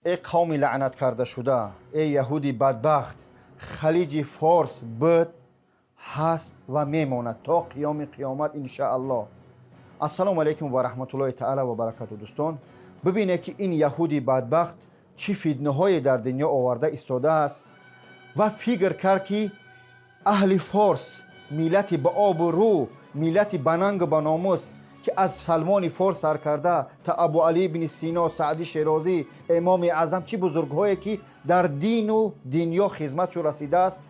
Эй қавми лаънат кардашуда, эй яҳуди бадбахт, Халиҷи Форс буд, ҳаст ва мемонад то қиёми қиёмат, иншааллоҳ. Ассалому алайкум ва раҳматуллоҳи таала ва баракату. Дӯстон, бибинед, ки ин яҳуди бадбахт чӣ фитнаҳое дар дунё оварда истодааст ва фикр кард, ки аҳли форс, миллати ба обу рӯ, миллати ба нангу ба номус, ки аз Салмони Форс сар карда та Абу Али ибни Сино, Саъди Шерозӣ, Имоми Аъзам, чӣ бузургҳое ки дар дину дунё хизматшо расидааст,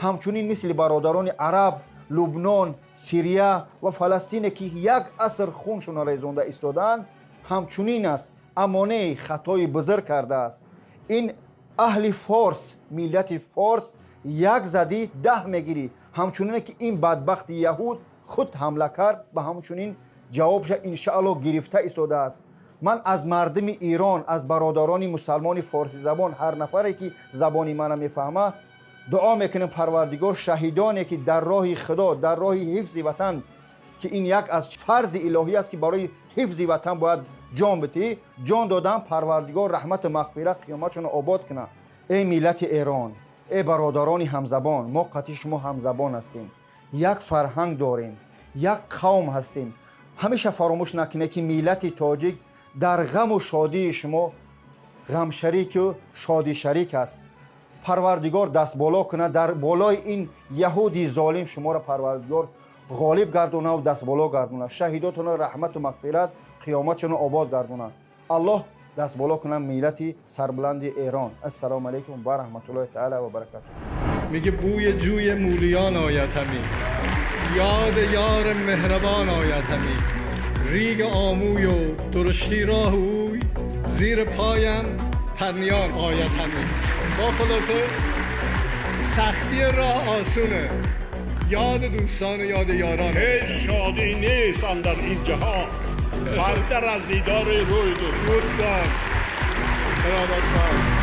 ҳамчунин мисли бародарони араб, Лубнон, Сирия ва Фаластине, ки як аср хуншонро резонда истодаанд, ҳамчунин аст. Аммо не, хатои бузург кардааст ин аҳли форс. Миллати форс як задӣ, 10 мегирӣ. Ҳамчунине ки ин бадбахти яҳуд худ ҳамла кард, ба ҳамчунин ҷавобша, иншаалло, гирифта истодааст. Ман аз мардуми Ирон, аз бародарони мусалмони форсизабон, ҳар нафаре ки забони мана мефаҳма, дуо мекунем: Парвардигор шаҳидоне ки дар роҳи Худо, дар роҳи ҳифзи ватан, ки ин як аз фарзи илоҳӣ аст, ки барои ҳифзи ватан бояд ҷон битӣ, ҷон додан, Парвардигор раҳмату мағфират, қиёматшонро обод кунад. Эй миллати Эрон, эй бародарони ҳамзабон, мо қатъи шумо ҳамзабон ҳастем, як фарҳанг дорем, як қавм ҳастем. Ҳамеша фаромӯш накунед, ки миллати тоҷик дар ғаму шодии шумо ғамшарику шодишарик аст. Парвардигор дастболо кунад дар болои ин яҳуди золим. Шуморо Парвардигор ғолиб гардонаву дастболо гардонад, шаҳидотонро раҳмату мағфират, қиёматшонро обод гардонад. Аллоҳ дастболо кунад миллати сарбуланди Эрон. Ассалому алайкум ва раҳматуллоҳи таала ва баракатуҳ. میگه بوی جوی مولیان آید همی، یاد یار مهربان آید همی. ریگ آموی و درشتی راه اوی، زیر پایم پرنیان آید همی. با خلاصه سختی راه آسونه، یاد دوستان و یاد یاران. هیچ شادی نیست اندر این جهان برتر از دیدار روی دوست. دوستان، ارادتمند.